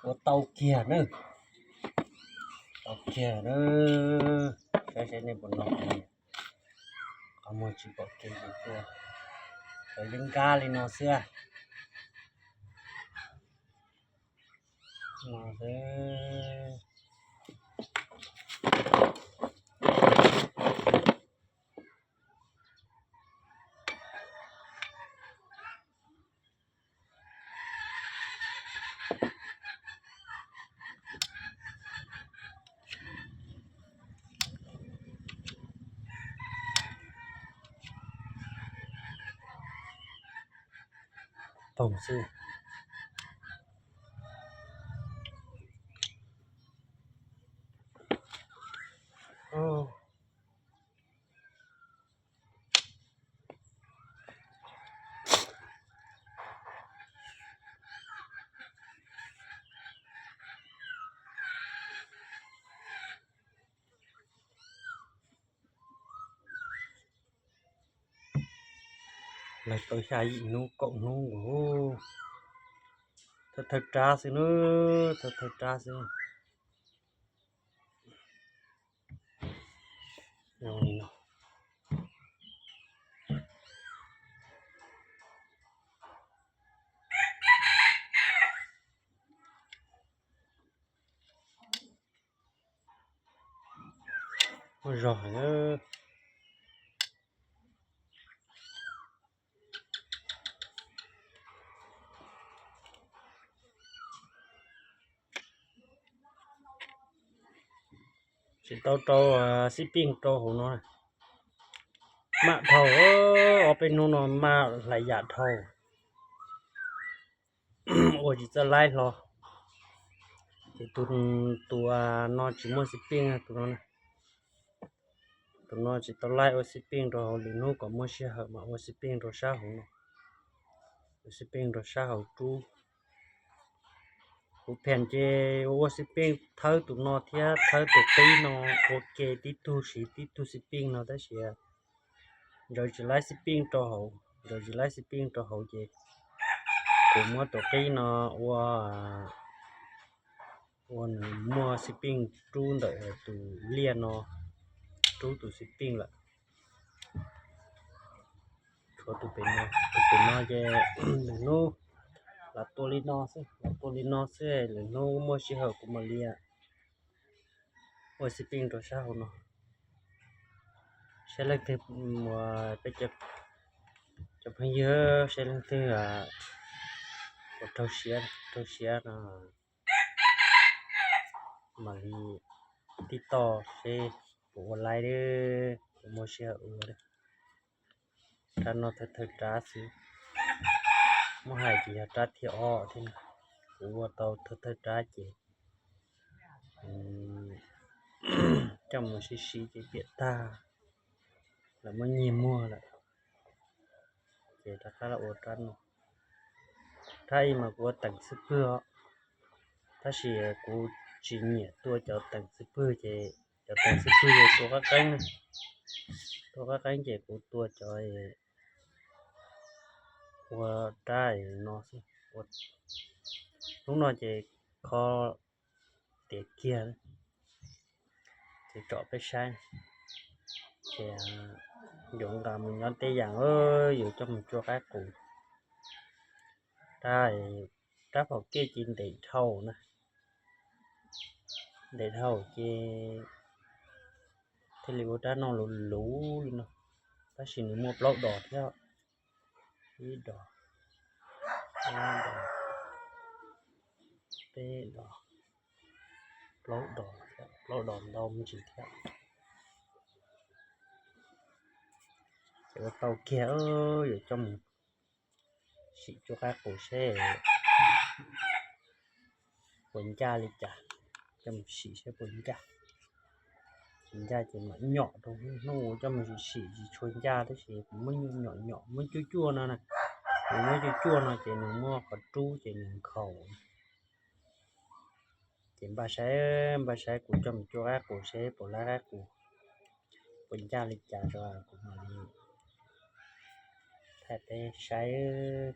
Ua tau kiag na, tau kiag na, saib saib nej puas noj. Qhov muag tsis pom kev li tuaj, cov yeeb nkab li no xwb. No xwb. Toog xwb. Lawv tau xya yim hnub kaum hnub nkaus, thawj thawj rab xwb na, thawj thawj rab xwb. Muaj zog heev. Tsis tau rau xib peej rau hauv no. Maj dhau, ob peb hnub no maj hlais yam dhau. Ua tsis txawj laib hlo. Ces tus, tus no tsis muaj xib peej, tus no, tus no tsis tau laib ua xib peej rau hauv, lwm hnub kom muaj sij hawm mas ua xib peej rau sab hauv no. Ua xib peej rau sab hauv rub. Kuv pheem ces ua xib peej thawb tus no thiab thawb tus qib no ua ke, tib tug siv tib tug xib peej no tab sis ntawd tsis laib xib peej rau hauv, ntawd tsis laib xib peej rau hauv ces kuv muab tus qib no ua, ua nws muaj xib peej rub ntawm tus liaj no, rub tus xib peej lawm. Tshuav tus pem no, tus pem no ces lwm hnub los tua li no xwb, los tua li no xwb, lwm hnub muaj sij hawm kuv mam li ua xib peej rau sab hauv no. Saib leej twg, peb cov phooj ywg, saib leej twg uas raug siab, raug siab no mam li tib toj seb puas ua laib, puas muaj sij hawm ua. Rab no thawj thawj rab xwb, muab hais ces yog rab thib ob thiab. Kuv ua tau thawj thawj rab ces coj mus sib siv ces piam tag, lawv muab nyiag muag lawm. Ces rov qab los ua rab no. Rab ib mas kuv ua teem xwb pwg os, tab sis kuv tsis nyiam tua cov teem xwb pwg ces cov teem xwb pwg ces tua qab qeeb, tua qab qeeb ces kuv tua cov ua rab no xwb. Hnub no ces kho tiav kiag, ces tsom peb saib. Ces yuav nqa mus nyob teb yas, yuav coj mus cuab qaib qus. Rab, rab phom kej ces ntev dhau na, ntev dhau ces thiaj li ua rab no luv luv li no, tab sis nws muaj plaub dos thiab, ib dos, ob dos, peb dos, plaub dos, plaub dos ntau me ntsis thiab. Ces ua tau kiag, yuav coj mus sim cuab qaib qus seb puas ncaj li cas, coj mus sim seb puas ncaj. Tsis ncaj ces mam nyom rau hnub coj mus sim, tsis tshua ncaj tab sis kuv muab nyom nyom muab cuaj cuaj no na, kuv muab cuaj cuaj no ces nws muaj qhov rub ces nws nkhaus. Ces npaj saib, npaj saib kuv coj mus cuab qaib qus seb puas laib qaib qus, puas ncaj li cas rau kuv mam li, tas tes saib.